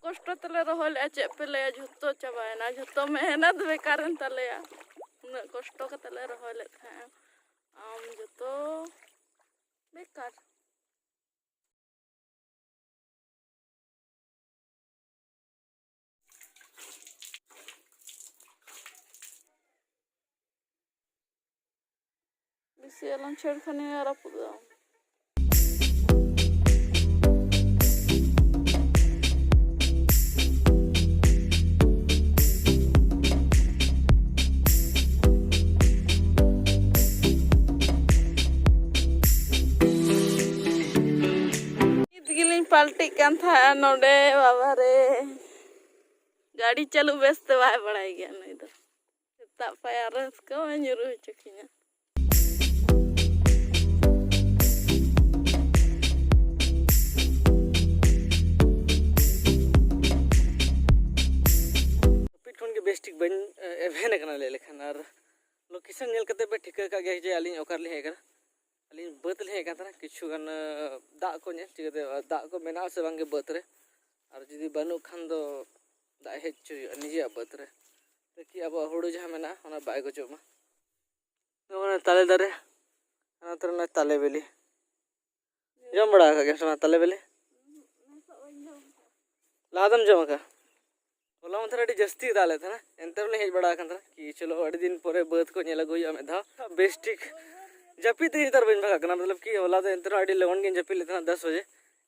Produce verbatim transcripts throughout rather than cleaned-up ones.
ᱠᱚᱥᱴᱚ ᱛᱮᱞᱮ ᱨᱚᱦᱚᱭ ᱞᱮᱫᱼᱟ, ᱪᱮᱫ ᱯᱮ ᱞᱟᱹᱭᱟ, ᱡᱷᱚᱛᱚ ᱪᱟᱵᱟᱭᱮᱱᱟ, ᱡᱷᱚᱛᱚ ᱢᱮᱦᱱᱚᱛ ᱵᱮᱠᱟᱨᱮᱱ ᱛᱟᱞᱮᱭᱟ᱾ ᱩᱱᱟᱹᱜ ᱠᱚᱥᱴᱚ ᱠᱟᱛᱮ ᱞᱮ ᱨᱚᱦᱚᱭ ᱞᱮᱫ ᱛᱟᱦᱮᱸᱫ, ᱟᱢ ᱡᱷᱚᱛᱚ ᱵᱮᱠᱟᱨ᱾ ᱵᱮᱥᱤ ᱟᱞᱚᱢ ᱪᱷᱮᱲᱠᱷᱟᱱᱤᱭᱟ, ᱨᱟᱹᱯᱩᱫᱚᱜᱼᱟ᱾ ᱱᱤᱛ ᱜᱮᱞᱤᱧ ᱯᱟᱞᱴᱤᱜ ᱠᱟᱱ ᱛᱟᱦᱮᱸᱫ ᱱᱚᱰᱮ, ᱵᱟᱵᱟ ᱨᱮ, ᱜᱟᱹᱰᱤ ᱪᱟᱹᱞᱩ ᱵᱮᱥ ᱛᱮ ᱵᱟᱭ ᱵᱟᱲᱟᱭ ᱜᱮᱭᱟ ᱱᱩᱭ ᱫᱚ᱾ ᱥᱮᱛᱟᱜ ᱯᱟᱭᱟᱨ ᱨᱮ ᱠᱚ ᱧᱩᱨᱩ ᱦᱚᱪᱚ ᱠᱤᱧᱟ᱾ ᱡᱟᱹᱯᱤᱫ ᱠᱷᱚᱱ ᱜᱮ ᱵᱮᱥ ᱴᱷᱤᱠ ᱵᱟᱹᱧ, ᱮ, ᱮᱵᱷᱮᱱ ᱟᱠᱟᱱᱟ ᱞᱟᱹᱭ ᱞᱮᱠᱷᱟᱱ᱾ ᱟᱨ ᱞᱳᱠᱮᱥᱚᱱ ᱧᱮᱞ ᱠᱟᱛᱮ ᱯᱮ ᱴᱷᱤᱠᱟᱹ ᱠᱟᱜ ᱜᱮᱭᱟ ᱡᱮ ᱟᱹᱞᱤᱧ ᱚᱠᱟ ᱨᱮᱞᱤᱧ ᱦᱮᱡ ᱟᱠᱟᱱᱟ᱾ ᱟᱹᱞᱤᱧ ᱵᱟᱹᱫᱽ ᱞᱤᱧ ᱦᱮᱡ ᱟᱠᱟᱱ ᱛᱟᱦᱮᱱᱟ ᱠᱤᱪᱷᱩ ᱜᱟᱱ, ᱮ, ᱫᱟᱜ ᱠᱚ ᱧᱮᱞ, ᱪᱤᱠᱟᱹᱛᱮ ᱫᱟᱜ ᱠᱚ ᱢᱮᱱᱟᱜᱼᱟ ᱥᱮ ᱵᱟᱝᱜᱮ ᱵᱟᱹᱫᱽ ᱨᱮ᱾ ᱟᱨ ᱡᱩᱫᱤ ᱵᱟᱹᱱᱩᱜ ᱠᱷᱟᱱ ᱫᱚ ᱫᱟᱜ ᱦᱮᱡ ᱦᱚᱪᱚ ᱦᱩᱭᱩᱜᱼᱟ ᱱᱤᱡᱮᱨᱟᱜ ᱵᱟᱹᱫᱽ ᱨᱮ, ᱛᱟᱠᱤ ᱟᱵᱚᱣᱟᱜ ᱦᱩᱲᱩ ᱡᱟᱦᱟᱸ ᱢᱮᱱᱟᱜᱼᱟ ᱚᱱᱟ ᱵᱟᱭ ᱜᱚᱡᱚᱜ ᱢᱟ᱾ ᱱᱚᱜᱼᱚᱭ ᱛᱟᱞᱮ ᱫᱟᱨᱮ, ᱚᱱᱟ ᱛᱟᱞᱮ ᱵᱤᱞᱤ᱾ ᱡᱚᱢ ᱵᱟᱲᱟ ᱟᱠᱟᱫ ᱜᱮᱭᱟᱢ ᱥᱮ ᱵᱟᱝ ᱛᱟᱞᱮ ᱵᱤᱞᱤ? ᱞᱟᱦᱟ ᱫᱚᱢ ᱡᱚᱢ ᱟᱠᱟᱫᱟ? ᱦᱚᱞᱟ ᱢᱟᱫᱷᱮᱨ ᱟᱹᱰᱤ ᱡᱟᱹᱥᱛᱤ ᱫᱟᱜ ᱞᱮᱫ ᱛᱟᱦᱮᱱᱟ, ᱮᱱᱛᱮ ᱨᱮᱦᱚᱸ ᱞᱤᱧ ᱦᱮᱡ ᱵᱟᱲᱟ ᱟᱠᱟᱱ ᱛᱟᱦᱮᱱᱟ ᱠᱤ ᱪᱚᱞᱚ ᱟᱹᱰᱤ ᱫᱤᱱ ᱯᱚᱨᱮ ᱵᱟᱹᱫᱽ ᱠᱚ ᱧᱮᱞ ᱟᱹᱜᱩ ᱦᱩᱭᱩᱜᱼᱟ ᱢᱤᱫ ᱫᱷᱟᱣ᱾ ᱵᱮᱥ ᱴᱷᱤᱠ ᱡᱟᱹᱯᱤᱫ ᱛᱮ ᱱᱮᱛᱟᱨ ᱵᱟᱹᱧ ᱵᱷᱟᱜᱟᱜ ᱠᱟᱱᱟ, ᱢᱚᱛᱞᱚᱵ ᱠᱤ ᱦᱚᱞᱟ ᱫᱚ ᱮᱱᱛᱮ ᱨᱮᱦᱚᱸ ᱟᱹᱰᱤ ᱞᱚᱜᱚᱱ ᱜᱤᱧ ᱡᱟᱹᱯᱤᱫ ᱞᱮᱫ ᱛᱟᱦᱮᱱᱟ ᱫᱚᱥ ᱵᱟᱡᱮ,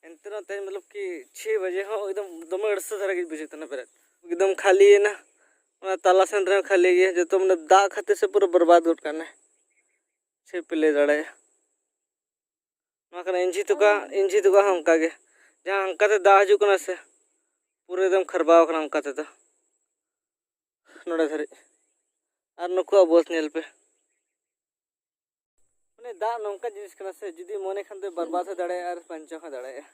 ᱮᱱᱛᱮ ᱨᱮᱦᱚᱸ ᱛᱮᱦᱮᱧ ᱢᱚᱛᱞᱚᱵ ᱠᱤ ᱪᱷᱚᱭ ᱵᱟᱡᱮ ᱦᱚᱸ ᱮᱠᱫᱚᱢ ᱫᱚᱢᱮ ᱟᱹᱲᱥᱟᱹ ᱫᱷᱟᱨᱟ ᱜᱤᱧ ᱵᱩᱡᱷᱟᱹᱣ ᱛᱟᱦᱮᱱᱟ ᱵᱮᱨᱮᱫ᱾ ᱮᱠᱫᱚᱢ ᱠᱷᱟᱹᱞᱤᱭᱮᱱᱟ, ᱚᱱᱟ ᱛᱟᱞᱟ ᱥᱮᱱ ᱨᱮᱦᱚᱸ ᱠᱷᱟᱹᱞᱤ ᱜᱮ, ᱡᱚᱛᱚ ᱢᱟᱱᱮ ᱫᱟᱜ ᱠᱷᱟᱹᱛᱤᱨ ᱥᱮ ᱯᱩᱨᱟᱹ ᱵᱚᱨᱵᱟᱫ ᱜᱚᱫ ᱠᱟᱜ ᱱᱮ, ᱪᱮᱫ ᱯᱮ ᱞᱟᱹᱭ ᱫᱟᱲᱮᱭᱟᱜᱼᱟ᱾ ᱱᱚᱣᱟ ᱠᱟᱱᱟ ᱤᱧᱡᱷᱤ ᱛᱚᱠᱟ, ᱤᱧᱡᱷᱤ ᱛᱚᱠᱟ ᱦᱚᱸ ᱚᱱᱠᱟ ᱜᱮ, ᱡᱟᱦᱟᱸ ᱦᱟᱱᱠᱟᱛᱮ ᱫᱟᱜ ᱦᱤᱡᱩᱜ ᱠᱟᱱᱟ ᱥᱮ, ᱯᱩᱨᱟᱹ ᱮᱠᱫᱚᱢ ᱠᱷᱟᱨᱵᱟᱣ ᱠᱟᱱᱟ ᱚᱱᱠᱟ ᱛᱮᱫᱚ ᱱᱚᱰᱮ ᱫᱷᱟᱹᱨᱤᱡ᱾ ᱟᱨ ᱱᱩᱠᱩᱣᱟᱜ ᱵᱟᱹᱫᱽ ᱧᱮᱞ ᱯᱮ, ᱢᱟᱱᱮ ᱫᱟᱜ ᱱᱚᱝᱠᱟ ᱡᱤᱱᱤᱥ ᱠᱟᱱᱟ ᱥᱮ, ᱡᱩᱫᱤ ᱢᱚᱱᱮ ᱠᱷᱟᱱ ᱫᱚ ᱵᱚᱨᱵᱟᱫ ᱦᱚᱸ ᱫᱟᱲᱮᱭᱟᱜᱼᱟ ᱟᱨ ᱵᱟᱧᱪᱟᱣ ᱦᱚᱸ ᱫᱟᱲᱮᱭᱟᱜᱼᱟ᱾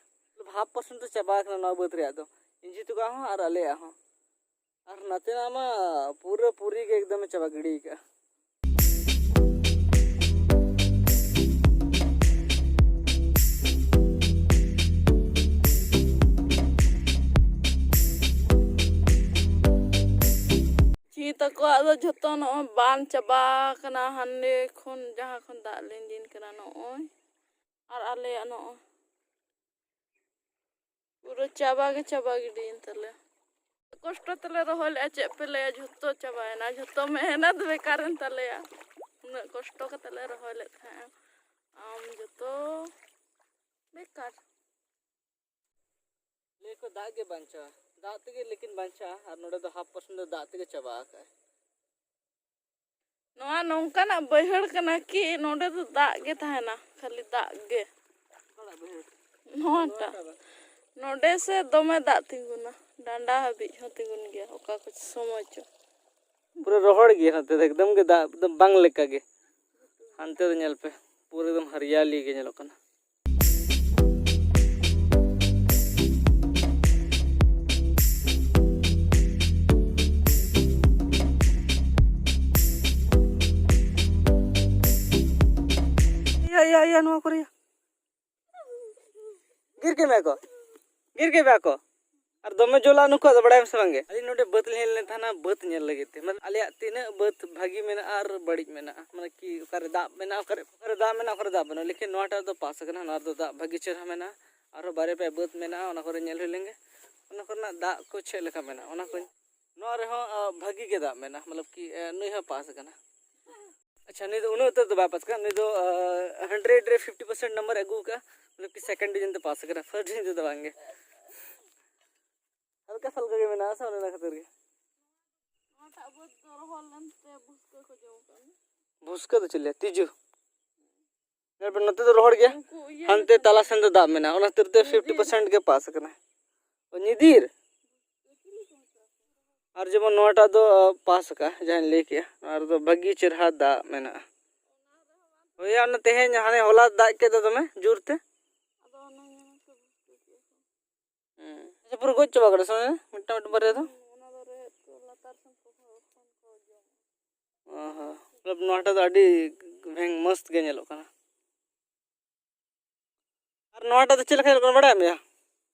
ᱦᱟᱯ ᱯᱟᱨᱥᱮᱱᱴ ᱫᱚ ᱪᱟᱵᱟ ᱟᱠᱟᱱᱟ ᱱᱚᱣᱟ ᱵᱟᱹᱫᱽ ᱨᱮᱭᱟᱜ ᱫᱚ, ᱤᱧᱡᱷᱤ ᱛᱚᱠᱟ ᱦᱚᱸ ᱟᱨ ᱟᱞᱮᱭᱟᱜ ᱦᱚᱸ᱾ ᱟᱨ ᱱᱟᱛᱮᱱᱟᱜ ᱢᱟ ᱯᱩᱨᱟᱹ ᱯᱩᱨᱤ ᱜᱮ ᱮᱠᱫᱚᱢᱮ ᱪᱟᱵᱟ ᱜᱤᱰᱤ ᱟᱠᱟᱫᱼᱟ᱾ ᱛᱟᱠᱚᱣᱟᱜ ᱫᱚ ᱡᱷᱚᱛᱚ ᱱᱚᱜᱼᱚᱭ ᱵᱟᱱ ᱪᱟᱵᱟ ᱟᱠᱟᱱᱟ, ᱦᱟᱱᱮ ᱠᱷᱚᱱ, ᱡᱟᱦᱟᱸ ᱠᱷᱚᱱ ᱫᱟᱜ ᱞᱤᱸᱡᱤᱱ ᱠᱟᱱᱟ ᱱᱚᱜᱼᱚᱭ᱾ ᱟᱨ ᱟᱞᱮᱭᱟᱜ ᱱᱚᱜᱼᱚᱭ ᱯᱩᱨᱟᱹ ᱪᱟᱵᱟ ᱜᱮ ᱪᱟᱵᱟ ᱜᱤᱰᱤᱭᱮᱱ ᱛᱟᱞᱮᱭᱟ᱾ ᱠᱚᱥᱴᱚ ᱛᱮᱞᱮ ᱨᱚᱦᱚᱭ ᱞᱮᱜᱼᱟ, ᱪᱮᱫ ᱯᱮ ᱞᱟᱹᱭᱟ, ᱡᱷᱚᱛᱚ ᱪᱟᱵᱟᱭᱮᱱᱟ, ᱡᱷᱚᱛᱚ ᱢᱮᱦᱱᱚᱛ ᱵᱮᱠᱟᱨᱮᱱ ᱛᱟᱞᱮᱭᱟ᱾ ᱩᱱᱟᱹᱜ ᱠᱚᱥᱴᱚ ᱠᱟᱛᱮ ᱞᱮ ᱨᱚᱦᱚᱭ ᱞᱮᱫ ᱛᱟᱦᱮᱸᱜᱼᱟ, ᱟᱢ ᱡᱷᱚᱛᱚ ᱵᱮᱠᱟᱨ᱾ ᱞᱟᱹᱭ ᱠᱚ ᱫᱟᱜ ᱜᱮ ᱵᱟᱧᱪᱟᱣᱟ, ᱫᱟᱜ ᱛᱮᱜᱮ ᱞᱮᱠᱤᱱ ᱵᱟᱧᱪᱟᱜᱼᱟ, ᱟᱨ ᱱᱚᱰᱮ ᱫᱚ ᱦᱟᱯ ᱯᱟᱨᱥᱮᱱᱴ ᱫᱚ ᱫᱟᱜ ᱛᱮᱜᱮ ᱪᱟᱵᱟ ᱟᱠᱟᱫᱼᱟᱭ᱾ ᱱᱚᱣᱟ ᱱᱚᱝᱠᱟᱱᱟᱜ ᱵᱟᱹᱭᱦᱟᱹᱲ ᱠᱟᱱᱟ ᱠᱤ ᱱᱚᱰᱮ ᱫᱚ ᱫᱟᱜ ᱜᱮ ᱛᱟᱦᱮᱱᱟ, ᱠᱷᱟᱹᱞᱤ ᱫᱟᱜ ᱜᱮ᱾ ᱚᱠᱟᱴᱟᱜ ᱵᱟᱹᱭᱦᱟᱹᱲ? ᱱᱚᱣᱟᱴᱟᱜ᱾ ᱱᱚᱣᱟᱴᱟᱜ ᱵᱟᱝ? ᱱᱚᱰᱮ ᱥᱮ ᱫᱚᱢᱮ ᱫᱟᱜ ᱛᱤᱸᱜᱩᱱᱟ, ᱰᱟᱸᱰᱟ ᱦᱟᱹᱵᱤᱡ ᱦᱚᱸ ᱛᱤᱸᱜᱩᱱ ᱜᱮᱭᱟ ᱚᱠᱟ ᱠᱚ ᱥᱚᱢᱚᱭ ᱪᱚ᱾ ᱯᱩᱨᱟᱹ ᱨᱚᱦᱚᱲ ᱜᱮᱭᱟ ᱱᱚᱛᱮ ᱫᱚ, ᱮᱠᱫᱚᱢ ᱜᱮ ᱫᱟᱜ ᱫᱚ ᱵᱟᱝ ᱞᱮᱠᱟ ᱜᱮ᱾ ᱦᱟᱱᱛᱮ ᱫᱚ ᱧᱮᱞ ᱯᱮ, ᱯᱩᱨᱟᱹ ᱮᱠᱫᱚᱢ ᱦᱟᱨᱤᱭᱟᱞᱤ ᱜᱮ ᱧᱮᱞᱚᱜ ᱠᱟᱱᱟ᱾ ᱤᱭᱟᱹ, ᱤᱭᱟᱹ, ᱤᱭᱟᱹ, ᱱᱚᱣᱟ ᱠᱚᱨᱮ ᱭᱟ᱾ ᱜᱤᱨ ᱠᱮᱫ ᱢᱮᱭᱟ ᱠᱚ, ᱜᱤᱨ ᱠᱮᱫ ᱢᱮᱭᱟ ᱠᱚ᱾ ᱟᱨ ᱫᱚᱢᱮ ᱡᱚᱞᱟ ᱱᱩᱠᱩᱣᱟᱜ ᱫᱚ, ᱵᱟᱲᱟᱭᱟᱢ ᱥᱮ ᱵᱟᱝᱜᱮ? ᱟᱹᱞᱤᱧ ᱱᱚᱰᱮ ᱵᱟᱹᱫᱽ ᱞᱤᱧ ᱦᱮᱡ ᱞᱮᱱ ᱛᱟᱦᱮᱱᱟ, ᱵᱟᱹᱫᱽ ᱧᱮᱞ ᱞᱟᱹᱜᱤᱫ ᱛᱮ᱾ ᱢᱟᱱᱮ, ᱟᱞᱮᱭᱟᱜ ᱛᱤᱱᱟᱹᱜ ᱵᱟᱹᱫᱽ ᱵᱷᱟᱹᱜᱤ ᱢᱮᱱᱟᱜᱼᱟ ᱟᱨ ᱵᱟᱹᱲᱤᱡ ᱢᱮᱱᱟᱜᱼᱟ, ᱢᱟᱱᱮ ᱠᱤ ᱚᱠᱟᱨᱮ ᱫᱟᱜ ᱢᱮᱱᱟᱜᱼᱟ, ᱚᱠᱟᱨᱮ, ᱚᱠᱟᱨᱮ ᱫᱟᱜ ᱢᱮᱱᱟᱜᱼᱟ, ᱞᱮᱠᱤᱱ ᱱᱚᱣᱟᱴᱟᱜ ᱫᱚ ᱯᱟᱥ ᱟᱠᱟᱱᱟ, ᱱᱚᱣᱟ ᱨᱮᱫᱚ ᱫᱟᱜ ᱵᱷᱟᱹᱜᱤ ᱪᱮᱦᱨᱟ ᱢᱮᱱᱟᱜᱼᱟ᱾ ᱟᱨᱦᱚᱸ ᱵᱟᱨᱭᱟ ᱯᱮᱭᱟ ᱵᱟᱹᱫᱽ ᱢᱮᱱᱟᱜᱼᱟ, ᱚᱱᱟ ᱠᱚᱨᱮ ᱧᱮᱞ ᱦᱩᱭ ᱞᱮᱱᱜᱮ, ᱚᱱᱟ ᱠᱚᱨᱮᱱᱟᱜ ᱫᱟᱜ ᱠᱚ ᱪᱮᱫ ᱞᱮᱠᱟ ᱢᱮᱱᱟᱜᱼᱟ, ᱚᱱᱟ ᱠᱚ᱾ ᱱᱚᱣᱟ ᱨᱮᱦᱚᱸ, ᱟ, ᱵᱷᱟᱹᱜᱤ ᱜᱮ ᱫᱟᱜ ᱢᱮᱱᱟᱜᱼᱟ, ᱢᱚᱛᱞᱚᱵ ᱠᱤ, ᱟ, ᱱᱩᱭ ᱦᱚᱸ ᱯᱟᱥ ᱟᱠᱟᱱᱟ᱾ ᱟᱪᱪᱷᱟ, ᱱᱩᱭ ᱫᱚ ᱩᱱᱟᱹᱜ ᱩᱛᱟᱹᱨ ᱫᱚ ᱵᱟᱭ ᱯᱟᱥ ᱠᱟᱜᱼᱟ, ᱱᱩᱭ ᱫᱚ, ᱟ, ᱦᱟᱱᱰᱨᱮᱰ ᱨᱮ ᱯᱷᱤᱯᱴᱤ ᱯᱟᱨᱥᱮᱱᱴ ᱱᱟᱢᱵᱟᱨ ᱟᱹᱜᱩ ᱟᱠᱟᱫᱼᱟ, ᱢᱚᱛᱞᱚᱵ ᱠᱤ ᱥᱮᱠᱮᱱᱰ ᱰᱤᱵᱤᱡᱚᱱ ᱛᱮ ᱯᱟᱥ ᱟᱠᱟᱱᱟ, ᱯᱷᱟᱨᱥᱴ ᱰᱤᱵᱤᱡᱚᱱ ᱛᱮᱫᱚ ᱵᱟᱝᱜᱮ᱾ ᱦᱟᱞᱠᱟ ᱥᱟᱞᱠᱟ ᱜᱮ ᱢᱮᱱᱟᱜᱼᱟ ᱥᱮ, ᱚᱱᱮ ᱚᱱᱟ ᱠᱷᱟᱹᱛᱤᱨ ᱜᱮ᱾ ᱱᱚᱣᱟᱴᱟᱜ ᱵᱟᱹᱫᱽ ᱫᱚ ᱨᱚᱦᱚᱲ ᱞᱮᱱᱛᱮ ᱵᱷᱩᱥᱠᱟᱹ ᱠᱚ ᱡᱚᱢ ᱟᱠᱟᱫ ᱢᱮ᱾ ᱵᱷᱩᱥᱠᱟᱹ ᱫᱚ ᱪᱮᱫ ᱞᱮᱭᱟ? ᱛᱤᱡᱩ᱾ ᱧᱮᱞ ᱯᱮ, ᱱᱚᱛᱮ ᱫᱚ ᱨᱚᱦᱚᱲ ᱜᱮᱭᱟ, ᱩᱱᱠᱩ ᱤᱭᱟᱹ ᱦᱟᱱᱛᱮ ᱞᱮᱠᱟ ᱛᱟᱞᱟ ᱥᱮᱱ ᱫᱚ ᱫᱟᱜ ᱢᱮᱱᱟᱜᱼᱟ, ᱚᱱᱟ ᱠᱷᱟᱹᱛᱤᱨ ᱛᱮ ᱧᱤᱫᱤᱨ᱾ ᱯᱷᱤᱯᱴᱤ ᱯᱟᱨᱥᱮᱱᱴ ᱜᱮ ᱯᱟᱥ ᱟᱠᱟᱱᱟ᱾ ᱚ, ᱧᱤᱫᱤᱨ᱾ ᱟᱨ ᱡᱮᱢᱚᱱ ᱱᱚᱣᱟᱴᱟᱜ ᱫᱚ, ᱟ, ᱯᱟᱥ ᱟᱠᱟᱫᱼᱟ, ᱡᱟᱦᱟᱸᱧ ᱞᱟᱹᱭ ᱠᱮᱜᱼᱟ, ᱱᱚᱣᱟ ᱨᱮᱫᱚ ᱵᱷᱟᱹᱜᱤ ᱪᱮᱨᱦᱟ ᱫᱟᱜ ᱢᱮᱱᱟᱜᱼᱟ᱾ ᱦᱳᱭ, ᱚᱱᱟ ᱛᱮᱦᱮᱧ ᱦᱟᱱᱮ ᱦᱚᱞᱟ ᱫᱟᱜ ᱠᱮᱫ ᱫᱚ ᱫᱚᱢᱮ ᱡᱳᱨ ᱛᱮ᱾ ᱟᱫᱚ ᱚᱱᱟ ᱧᱮᱞ ᱛᱮ ᱵᱷᱩᱥᱠᱟᱹ ᱠᱮᱜᱼᱟ ᱠᱚ᱾ ᱦᱩᱸ᱾ ᱟᱪᱪᱷᱟ, ᱯᱩᱨᱟᱹ ᱜᱚᱡ ᱪᱟᱵᱟ ᱠᱟᱱᱟ ᱥᱮ ᱚᱱᱟ? ᱢᱤᱫᱴᱟᱝ ᱢᱤᱫᱴᱟᱝ ᱵᱟᱨᱭᱟ ᱫᱚ? ᱦᱩᱸ, ᱚᱱᱟ ᱫᱚ ᱨᱮᱦᱮᱫ ᱠᱚ ᱞᱟᱛᱟᱨ ᱥᱮᱱ ᱠᱚ ᱠᱷᱚᱱ ᱠᱚ ᱡᱚᱢᱟ᱾ ᱚ ᱦᱚᱸ᱾ ᱢᱚᱛᱞᱚᱵ, ᱱᱚᱣᱟᱴᱟᱜ ᱫᱚ ᱟᱹᱰᱤ ᱵᱷᱮᱝ ᱢᱚᱥᱛ ᱜᱮ ᱧᱮᱞᱚᱜ ᱠᱟᱱᱟ᱾ ᱟᱨ ᱱᱚᱣᱟᱴᱟᱜ ᱫᱚ ᱪᱮᱫ ᱞᱮᱠᱟ ᱧᱮᱞᱚᱜ ᱠᱟᱱᱟ, ᱵᱟᱲᱟᱭᱟᱢ ᱭᱟ?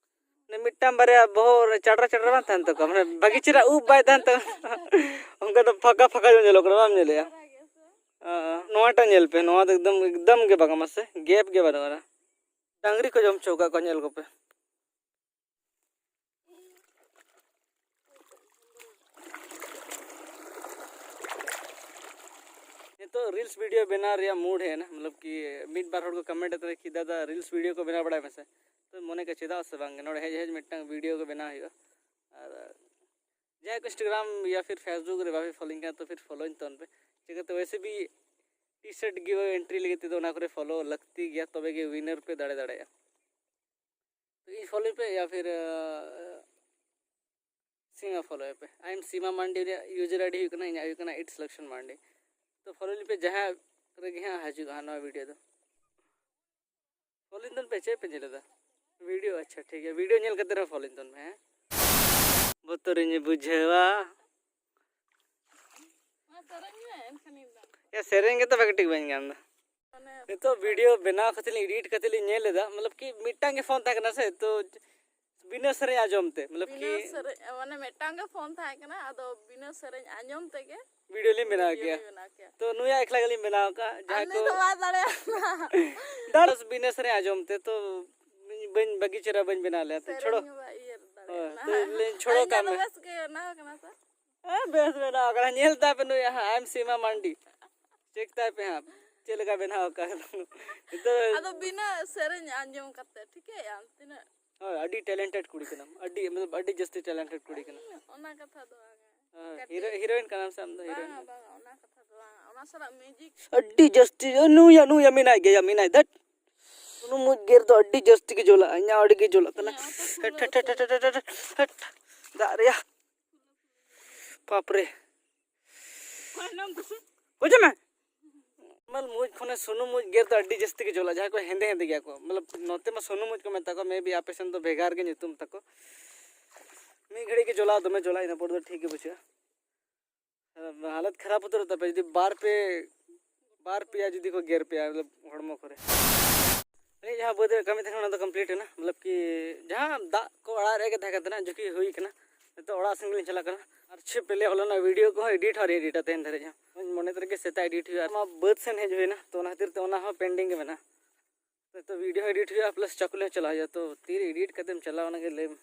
ᱢᱤᱫᱴᱟᱝ ᱵᱟᱨᱭᱟ ᱵᱚᱦᱚᱜ ᱨᱮ ᱪᱟᱰᱨᱟ ᱪᱟᱰᱨᱟ ᱵᱟᱝ ᱛᱟᱦᱮᱱ ᱛᱟᱠᱚᱣᱟ, ᱢᱟᱱᱮ ᱵᱷᱟᱹᱜᱤ ᱪᱮᱦᱨᱟ ᱩᱵ ᱵᱟᱭ ᱛᱟᱦᱮᱱ ᱛᱟᱠᱚᱣᱟ᱾ ᱚᱱᱠᱟ ᱫᱚ ᱯᱷᱟᱸᱠᱟ ᱯᱷᱟᱸᱠᱟ ᱧᱚᱜ ᱧᱮᱞᱚᱜ ᱠᱟᱱᱟ, ᱵᱟᱢ ᱧᱮᱞᱮᱜᱼᱟ? ᱟᱸ, ᱱᱚᱣᱟᱴᱟᱜ ᱧᱮᱞ ᱯᱮ, ᱱᱚᱣᱟ ᱫᱚ ᱮᱠᱫᱚᱢ, ᱮᱠᱫᱚᱢ ᱜᱮ ᱵᱟᱝᱟ, ᱢᱟᱥᱮ ᱜᱮᱯ ᱜᱮ ᱵᱟᱹᱱᱩᱜᱼᱟ᱾ ᱰᱟᱝᱨᱤ ᱠᱚ ᱡᱚᱢ ᱦᱚᱪᱚ ᱟᱠᱟᱫ ᱠᱚᱣᱟ, ᱧᱮᱞ ᱠᱚᱯᱮ᱾ ᱱᱤᱛᱚᱜ reels video ᱵᱮᱱᱟᱣ ᱨᱮᱭᱟᱜ mood ᱦᱮᱡ ᱮᱱᱟ, ᱢᱚᱛᱞᱚᱵ ᱠᱤ ᱢᱤᱫ ᱵᱟᱨ ᱦᱚᱲ ᱠᱚ comment ᱮᱫ ᱛᱟᱦᱮᱸ ᱠᱤ, "ᱫᱟᱫᱟ, reels video ᱠᱚ ᱵᱮᱱᱟᱣ ᱵᱟᱲᱟᱭ ᱢᱮᱥᱮ", ᱛᱚ ᱢᱚᱱᱮ ᱠᱮᱫᱟ ᱪᱮᱫᱟᱜ ᱥᱮ ᱵᱟᱝ, ᱱᱚᱰᱮ ᱦᱮᱡ ᱦᱮᱡ ᱢᱤᱫᱴᱟᱝ video ᱠᱚ ᱵᱮᱱᱟᱣ ᱦᱩᱭᱩᱜᱼᱟ᱾ ᱟᱨ ᱡᱟᱦᱟᱸᱭ ᱠᱚ Instagram ᱭᱟ ᱯᱷᱤᱨ Facebook ᱨᱮ ᱵᱟᱯᱮ followᱤᱧ ᱠᱟᱱᱟ, ᱛᱚ ᱯᱷᱤᱨ followᱤᱧ ᱛᱟᱵᱚᱱ ᱯᱮ᱾ ᱪᱤᱠᱟᱹᱛᱮ ᱣᱮᱥᱮ ᱵᱷᱤ T-shirt giveaway entry ᱞᱟᱹᱜᱤᱫ ᱛᱮᱫᱚ ᱚᱱᱟ ᱠᱚᱨᱮ follow ᱞᱟᱹᱠᱛᱤ ᱜᱮᱭᱟ, ᱛᱚᱵᱮ ᱜᱮ winner ᱯᱮ ᱫᱟᱲᱮ ᱫᱟᱲᱮᱭᱟᱜᱼᱟ᱾ ᱛᱚ ᱤᱧ followᱤᱧ ᱯᱮ ᱭᱟ ᱯᱷᱤᱨ, ᱟᱸ, ᱥᱤᱢᱟ followᱮ ᱯᱮ᱾ I am ᱥᱤᱢᱟ ᱢᱟᱱᱰᱤ ᱨᱮᱭᱟᱜ user ID ᱦᱩᱭᱩᱜ ᱠᱟᱱᱟ, ᱤᱧᱟᱹᱜ ᱦᱩᱭᱩᱜ ᱠᱟᱱᱟ ᱤᱴᱥ ᱞᱚᱠᱥᱚᱱ ᱢᱟᱱᱰᱤ᱾ ᱛᱚ followᱤᱧ ᱯᱮ, ᱡᱟᱦᱟᱸ ᱨᱮᱜᱮ ᱦᱟᱸᱜ ᱦᱤᱡᱩᱜᱼᱟ ᱦᱟᱸᱜ ᱱᱚᱣᱟ video ᱫᱚ᱾ Followᱤᱧ ᱛᱟᱵᱚᱱ ᱯᱮ, ᱪᱮᱫ ᱯᱮ ᱧᱮᱞ ᱮᱫᱟ? Video, ᱟᱪᱪᱷᱟ, ᱴᱷᱤᱠ ᱜᱮᱭᱟ, video ᱧᱮᱞ ᱠᱟᱛᱮ ᱨᱮᱦᱚᱸ followᱤᱧ ᱛᱟᱵᱚᱱ ᱯᱮ, ᱦᱮᱸ? ᱵᱚᱛᱚᱨᱤᱧ ᱵᱩᱡᱷᱟᱹᱣᱟ᱾ ᱢᱟ ᱥᱮᱨᱮᱧ ᱢᱮ, ᱮᱱᱠᱷᱟᱱᱤᱧ ᱫᱟᱢ᱾ ᱭᱟ, ᱥᱮᱨᱮᱧ ᱜᱮᱛᱚ ᱵᱷᱟᱜᱮ ᱴᱷᱤᱠ ᱵᱟᱹᱧ ᱜᱟᱱ ᱮᱫᱟ᱾ ᱢᱟᱱᱮ ᱱᱤᱛᱚᱜ video ᱵᱮᱱᱟᱣ ᱠᱟᱛᱮ ᱞᱤᱧ edit ᱠᱟᱛᱮ ᱞᱤᱧ ᱧᱮᱞ ᱮᱫᱟ, ᱢᱚᱛᱞᱚᱵ ᱠᱤ ᱢᱤᱫᱴᱟᱝ ᱜᱮ phone ᱛᱟᱦᱮᱸ ᱠᱟᱱᱟ ᱥᱮ, ᱛᱚ ᱵᱤᱱᱟᱹ ᱥᱮᱨᱮᱧ ᱟᱸᱡᱚᱢ ᱛᱮ, ᱢᱚᱛᱞᱚᱵ ᱵᱤᱱᱟᱹ ᱠᱤ ᱥᱮᱨᱮᱧ, ᱢᱟᱱᱮ ᱢᱤᱫᱴᱟᱝ ᱜᱮ phone ᱛᱟᱦᱮᱸ ᱠᱟᱱᱟ, ᱟᱫᱚ ᱵᱤᱱᱟᱹ ᱥᱮᱨᱮᱧ ᱟᱸᱡᱚᱢ ᱛᱮᱜᱮ video ᱞᱤᱧ ᱵᱮᱱᱟᱣ video ᱠᱮᱭᱟ᱾ ᱞᱤᱧ ᱵᱮᱱᱟᱣ ᱠᱮᱭᱟ᱾ ᱛᱚ ᱱᱩᱭᱟᱜ ᱮᱠᱞᱟ ᱜᱮᱞᱤᱧ ᱵᱮᱱᱟᱣ ᱟᱠᱟᱫᱼᱟ, ᱡᱟᱦᱟᱸᱭ ᱟᱞᱮ ᱠᱚ ᱫᱚ ᱵᱟᱭ ᱫᱟᱲᱮᱭᱟᱜ ᱠᱟᱱᱟ᱾ ᱫᱟᱲᱮ ᱵᱤᱱᱟᱹ ᱥᱮᱨᱮᱧ ᱟᱸᱡᱚᱢ ᱛᱮ, ᱛᱚ ᱵᱟᱹᱧ ᱵᱷᱟᱹᱜᱤ ᱪᱮᱦᱨᱟ ᱵᱟᱹᱧ ᱵᱮᱱᱟᱣ ᱞᱮᱫᱼᱟ, ᱛᱚ ᱥᱮᱨᱮᱧ ᱪᱷᱚᱲᱚ᱾ ᱦᱚᱸ ᱵᱟᱭ ᱩᱭᱦᱟᱹᱨ ᱦᱳᱭ, ᱫᱟᱲᱮᱭᱟᱜ ᱛᱚ ᱠᱟᱱᱟ᱾ ᱞᱟᱹᱭᱟᱹᱧ ᱪᱷᱚᱲᱚ ᱟᱨ ᱠᱟᱜ ᱤᱧᱟᱹᱜ ᱫᱚ ᱢᱮ᱾ ᱵᱮᱥ ᱜᱮ ᱵᱮᱱᱟᱣ ᱠᱟᱱᱟ, ᱧᱮᱞ ᱛᱟᱭ ᱯᱮ ᱱᱩᱭᱟᱜ ᱦᱟᱸᱜ, I am Sima Mandi. Check ᱛᱟᱭ ᱯᱮ ᱦᱟᱸᱜ, ᱪᱮᱫ ᱞᱮᱠᱟ ᱵᱮᱱᱟᱣ ᱟᱠᱟᱫ᱾ ᱱᱤᱛᱚᱜ ᱟᱫᱚ ᱵᱤᱱᱟᱹ ᱥᱮᱨᱮᱧ ᱟᱸᱡᱚᱢ ᱠᱟᱛᱮ, ᱴᱷᱤᱠᱟᱹᱭᱟᱢ ᱛᱤᱱᱟᱹᱜ? ᱦᱳᱭ, ᱟᱹᱰᱤ talented ᱠᱩᱲᱤ ᱠᱟᱱᱟᱢ, ᱟᱹᱰᱤ, ᱢᱚᱛᱞᱚᱵ, ᱟᱹᱰᱤ ᱡᱟᱹᱥᱛᱤ talented ᱠᱩᱲᱤ ᱠᱟᱱᱟᱢ᱾ ᱚᱱᱟ ᱠᱟᱛᱷᱟ ᱫᱚ ᱵᱟᱝᱟ᱾ ᱦᱳᱭ, ᱠᱟᱹᱴᱤᱡ᱾ Hero, heroine ᱠᱟᱱᱟᱢ ᱥᱮ ᱟᱢ ᱫᱚ? Bang, heroine ᱵᱟᱝᱟ, ᱠᱟᱱᱟᱢ? ᱵᱟᱝᱟ, ᱚᱱᱟ ᱠᱟᱛᱷᱟ ᱫᱚ ᱵᱟᱝᱟ᱾ ᱚᱱᱟ ᱥᱟᱞᱟᱜ music᱾ ᱟᱹᱰᱤ ᱡᱟᱹᱥᱛᱤ, ᱱᱩᱭᱟ, ᱱᱩᱭᱟ ᱢᱮᱱᱟᱭ ᱜᱮᱭᱟ, ᱢᱮᱱᱟᱭ ᱫᱟᱹᱴ᱾ ᱥᱩᱱᱩᱢ ᱢᱩᱡ ᱜᱮᱨ ᱫᱚ ᱟᱹᱰᱤ ᱡᱟᱹᱥᱛᱤ ᱜᱮ ᱡᱚᱞᱟᱜᱼᱟ, ᱤᱧᱟᱹᱜ ᱟᱹᱰᱤ ᱜᱮ ᱡᱚᱞᱟᱜ ᱠᱟᱱᱟ᱾ ᱤᱧᱟᱹᱜ ᱦᱚᱸᱛᱚ ᱦᱮᱴ, ᱦᱮᱴ, ᱥᱩᱱᱩᱢ ᱦᱮᱴ, ᱦᱮᱴ, ᱦᱮᱴ, ᱦᱮᱴ, ᱦᱮᱴ᱾ ᱫᱟᱜ ᱨᱮᱭᱟᱜ᱾ ᱵᱟᱯ ᱨᱮ᱾ ᱵᱩᱡᱷᱟᱹᱣ ᱢᱮ? ᱱᱚᱨᱢᱟᱞ ᱢᱩᱡ ᱠᱷᱚᱱᱮ ᱥᱩᱱᱩᱢ ᱢᱩᱡ ᱜᱮᱨ ᱫᱚ ᱟᱹᱰᱤ ᱡᱟᱹᱥᱛᱤ ᱜᱮ ᱡᱚᱞᱟ, ᱡᱟᱦᱟᱸᱭ ᱠᱚ ᱦᱮᱸᱫᱮ ᱦᱮᱸᱫᱮ ᱜᱮᱭᱟ ᱠᱚ, ᱢᱚᱛᱞᱚᱵ ᱱᱚᱛᱮ ᱢᱟ ᱥᱩᱱᱩᱢ ᱢᱩᱡ ᱠᱚ ᱢᱮᱛᱟ ᱠᱚᱣᱟ, maybe ᱟᱯᱮ ᱥᱮᱱ ᱫᱚ ᱵᱷᱮᱜᱟᱨ ᱜᱮ ᱧᱩᱛᱩᱢ ᱛᱟᱠᱚ᱾ ᱢᱤᱫ ᱜᱷᱟᱹᱲᱤᱡ ᱜᱮ ᱡᱚᱞᱟ, ᱫᱚᱢᱮ ᱡᱚᱞᱟ, ᱤᱱᱟᱹ ᱯᱚᱨ ᱫᱚ ᱴᱷᱤᱠ ᱜᱮ ᱵᱩᱡᱷᱟᱹᱜᱼᱟ᱾ ᱦᱟᱞᱚᱛ ᱠᱷᱟᱨᱟᱯ ᱩᱛᱟᱹᱨᱚᱜ ᱛᱟᱯᱮ ᱡᱩᱫᱤ ᱵᱟᱨ ᱯᱮ, ᱵᱟᱨ ᱯᱮᱭᱟ ᱡᱩᱫᱤ ᱠᱚ ᱜᱮᱨ ᱯᱮᱭᱟ, ᱢᱚᱛᱞᱚᱵ ᱦᱚᱲᱢᱚ ᱠᱚᱨᱮ᱾ ᱡᱟᱦᱟᱸ ᱵᱟᱹᱫᱽ ᱨᱮ ᱠᱟᱹᱢᱤ ᱛᱟᱦᱮᱸ ᱠᱟᱱᱟ, ᱚᱱᱟ ᱫᱚ ᱠᱚᱢᱯᱞᱤᱴ ᱮᱱᱟ᱾ ᱢᱚᱛᱞᱚᱵ ᱠᱤ ᱡᱟᱦᱟᱸ ᱫᱟᱜ ᱠᱚ ᱟᱲᱟᱜ ᱨᱮᱭᱟᱜ ᱜᱮ ᱛᱟᱦᱮᱸ ᱠᱟᱱ ᱛᱟᱦᱮᱱᱟ, ᱡᱚᱠᱷᱚᱱ ᱦᱩᱭ ᱠᱟᱱᱟ, ᱱᱤᱛᱚᱜ ᱚᱲᱟᱜ ᱥᱮᱱ ᱜᱮᱞᱤᱧ ᱪᱟᱞᱟᱜ ᱠᱟᱱᱟ᱾ ᱟᱨ ᱪᱷᱤᱯ ᱯᱮᱞᱮ ᱚᱞ ᱨᱮᱱᱟᱜ ᱵᱷᱤᱰᱤᱭᱳ ᱠᱚᱦᱚᱸ ᱮᱰᱤᱴ ᱟᱹᱣᱨᱤ ᱮᱰᱤᱴᱟ ᱛᱮᱦᱮᱧ ᱫᱷᱟᱹᱨᱤᱡ ᱦᱚᱸ᱾ ᱢᱚᱱᱮ ᱛᱮ ᱨᱮᱜᱮ ᱥᱮᱛᱟᱜ ᱮᱰᱤᱴ ᱦᱩᱭᱩᱜᱼᱟ᱾ ᱟᱨ ᱱᱚᱣᱟ ᱵᱟᱹᱫᱽ ᱥᱮᱱ ᱦᱮᱡ ᱦᱩᱭᱱᱟ, ᱛᱚ ᱚᱱᱟ ᱠᱷᱟᱹᱛᱤᱨ ᱛᱮ ᱚᱱᱟ ᱦᱚᱸ ᱯᱮᱱᱰᱤᱝ ᱜᱮ ᱢᱮᱱᱟᱜᱼᱟ᱾ ᱱᱤᱛᱚᱜ ᱵᱷᱤᱰᱤᱭᱳ ᱦᱚᱸ ᱮᱰᱤᱴ ᱦᱩᱭᱩᱜᱼᱟ, ᱯᱞᱟᱥ ᱪᱟᱠᱩᱞ ᱦᱚᱸ ᱪᱟᱞᱟᱣ ᱦᱩᱭᱩᱜᱼᱟ᱾ ᱛᱚ ᱛᱤᱨᱮ ᱮᱰᱤᱴ ᱠᱟᱛᱮᱢ ᱪᱟᱞᱟᱣᱟ, ᱚᱱᱟᱜᱮ ᱞᱟᱹᱭ ᱢᱮ᱾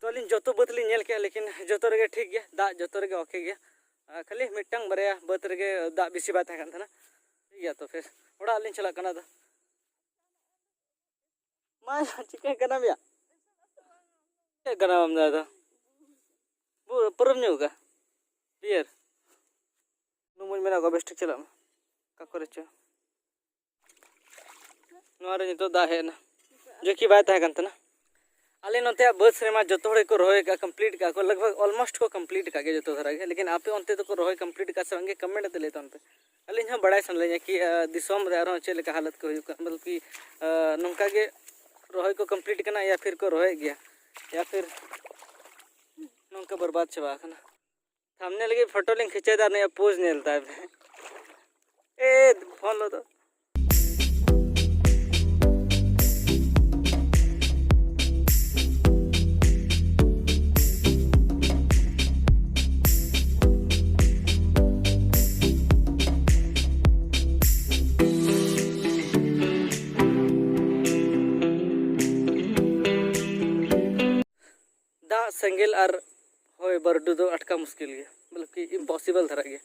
ᱛᱚ ᱟᱹᱞᱤᱧ ᱡᱚᱛᱚ ᱵᱟᱹᱫᱽ ᱞᱤᱧ ᱧᱮᱞ ᱠᱮᱜᱼᱟ, ᱞᱮᱠᱤᱱ ᱡᱚᱛᱚ ᱨᱮᱜᱮ ᱴᱷᱤᱠ ᱜᱮᱭᱟ, ᱫᱟᱜ ᱡᱚᱛᱚ ᱨᱮᱜᱮ ᱳᱠᱮ ᱜᱮᱭᱟ᱾ ᱟᱨ ᱠᱷᱟᱹᱞᱤ ᱢᱤᱫᱴᱟᱝ ᱵᱟᱨᱭᱟ ᱵᱟᱹᱫᱽ ᱨᱮᱜᱮ ᱫᱟᱜ ᱵᱮᱥᱤ ᱵᱟᱭ ᱛᱟᱦᱮᱸ ᱠᱟᱱ ᱛᱟᱦᱮᱱᱟ᱾ ᱴᱷᱤᱠ ᱜᱮᱭᱟ, ᱛᱚ ᱯᱷᱤᱨ ᱚᱲᱟᱜ ᱞᱤᱧ ᱪᱟᱞᱟᱜ ᱠᱟᱱᱟ ᱟᱫᱚ᱾ ᱢᱟ ᱪᱤᱠᱟᱹᱜ ᱠᱟᱱᱟ ᱢᱮᱭᱟ? ᱪᱮᱫ ᱠᱟᱱᱟ ᱟᱢ ᱫᱚ ᱟᱫᱚ? ᱯᱩ-, ᱯᱩᱨᱟᱹᱢ ᱧᱩ ᱠᱟᱜᱼᱟ ᱵᱤᱭᱟᱨ? ᱱᱩᱢᱩᱧ ᱢᱮᱱᱟ ᱠᱚ ᱵᱮᱥ ᱴᱷᱤᱠ ᱪᱟᱞᱟᱜ ᱢᱮ᱾ ᱚᱠᱟ ᱠᱚᱨᱮ ᱪᱚ᱾ ᱱᱚᱣᱟ ᱨᱮ ᱱᱤᱛᱚᱜ ᱫᱟᱜ ᱦᱮᱡ ᱮᱱᱟ, ᱡᱚᱠᱤ ᱵᱟᱭ ᱛᱟᱦᱮᱸ ᱠᱟᱱ ᱛᱟᱦᱮᱱᱟ᱾ ᱟᱞᱮ ᱱᱚᱛᱮᱭᱟᱜ ᱵᱟᱹᱫᱽ ᱨᱮᱢᱟ ᱡᱚᱛᱚ ᱦᱚᱲ ᱜᱮᱠᱚ ᱨᱚᱦᱚᱭ ᱠᱟᱜᱼᱟ, ᱠᱚᱢᱯᱞᱤᱴ ᱠᱟᱜᱼᱟ ᱠᱚ, ᱞᱟᱜᱽ ᱵᱷᱟᱜᱽ ᱚᱞᱢᱳᱥᱴ ᱠᱚ ᱠᱚᱢᱯᱞᱤᱴ ᱠᱟᱜ ᱜᱮᱭᱟ ᱡᱚᱛᱚ ᱫᱷᱟᱨᱟ ᱜᱮ᱾ ᱞᱮᱠᱤᱱ ᱟᱯᱮ ᱚᱱᱛᱮ ᱫᱚᱠᱚ ᱨᱚᱦᱚᱭ ᱠᱚᱢᱯᱞᱤᱴ ᱠᱟᱜᱼᱟ ᱥᱮ ᱵᱟᱝᱜᱮ, ᱠᱚᱢᱮᱱᱴ ᱠᱟᱛᱮ ᱞᱟᱹᱭ ᱛᱟᱵᱚᱱ ᱯᱮ᱾ ᱟᱹᱞᱤᱧ ᱦᱚᱸ ᱵᱟᱲᱟᱭ ᱥᱟᱱᱟ ᱞᱤᱧᱟ ᱠᱤ, ᱟ, ᱫᱤᱥᱚᱢ ᱨᱮ ᱟᱨᱦᱚᱸ ᱪᱮᱫ ᱞᱮᱠᱟ ᱦᱟᱞᱚᱛ ᱠᱚ ᱦᱩᱭᱩᱜ ᱠᱟᱱᱟ, ᱢᱚᱛᱞᱚᱵ ᱠᱤ, ᱟ, ᱱᱚᱝᱠᱟ ᱜᱮ ᱨᱚᱦᱚᱭ ᱠᱚ ᱠᱚᱢᱯᱞᱤᱴ ᱠᱟᱱᱟ ᱭᱟ ᱯᱷᱤᱨ ᱠᱚ ᱨᱚᱦᱚᱭᱮᱫ ᱜᱮᱭᱟ ᱭᱟ ᱯᱷᱤᱨ ᱱᱚᱝᱠᱟ ᱵᱚᱨᱵᱟᱫ ᱪᱟᱵᱟ ᱟᱠᱟᱱᱟ᱾ ᱛᱷᱟᱢᱵᱱᱮᱞ ᱞᱟᱹᱜᱤᱫ ᱯᱷᱳᱴᱳ ᱞᱤᱧ ᱠᱷᱤᱪᱟᱹᱣ ᱮᱫᱟ, ᱱᱩᱭᱟᱜ ᱯᱳᱡᱽ ᱧᱮᱞ ᱛᱟᱭ ᱯᱮ᱾ ᱮ ᱯᱷᱳᱱ ᱞᱚ ᱫᱚ᱾ ᱫᱟᱜ, ᱥᱮᱸᱜᱮᱞ ᱟᱨ ᱦᱚᱭ ᱵᱟᱹᱨᱰᱩ ᱫᱚ ᱟᱴᱠᱟᱣ ᱢᱩᱥᱠᱤᱞ ᱜᱮᱭᱟ, ᱢᱚᱛᱞᱚᱵ ᱠᱤ ᱤᱢᱯᱚᱥᱤᱵᱚᱞ ᱫᱷᱟᱨᱟ ᱜᱮᱭᱟ᱾